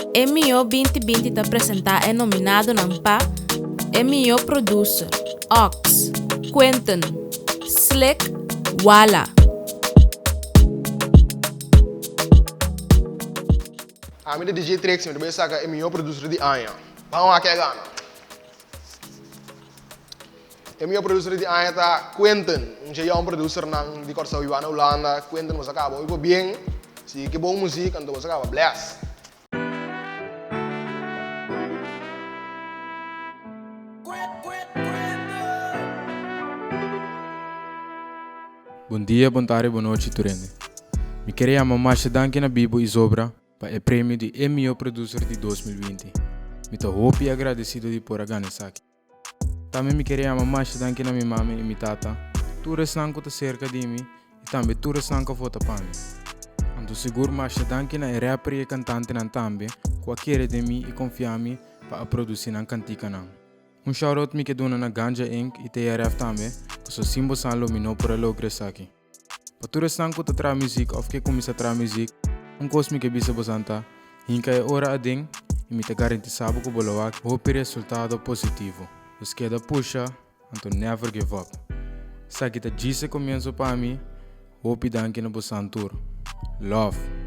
E Mihó 2020 ta presentá e nominadonan pa e mihó producer, Ox, Quentin, Slick, Walla. Ami ta DJ Trix, mi ta bai saka e mihó producer di aña. Ban wak ke a gana. E mihó producer di aña ta Quentin, un dje young producernan di Kòrsou biba na Hulanda. Quentin bo sa kaba hopi bien, si ke bon muzik anto bo sa kaba bless. Bon dia, bon tardi, bon nochi tur hende. Mi kere yama masha danki na Bibo y Zobra pa e premio di e miho producer di 2020. Mi ta hopi agradecido di por a gana esaki. Tambe mi kere yama masha danki na mi mami y mi tata, tur esnan cu ta cerca di mi y tambe tur esnan cu a vota pa mi. Anto sigur masha danki na e rapper y e cantantenan tambe cu a kere den mi y confia mi pa a produci nan canticanan. Un shout out mi ke duna na Ganja Inc y TRF tambe paso sin bosan lo mi no por a logra esaki. Pa tur esnan ku ta traha muzik òf ke kuminsá traha muzik, un kos mi ke bisa bosan ta, hinka e ora aden i mi ta garantisá bo ku bo lo wak hopi resultado positivo. Dus keda pusha, anto never give up. Esaki ta djis e komienso pa mi, hopi danki na bosan tur. Love!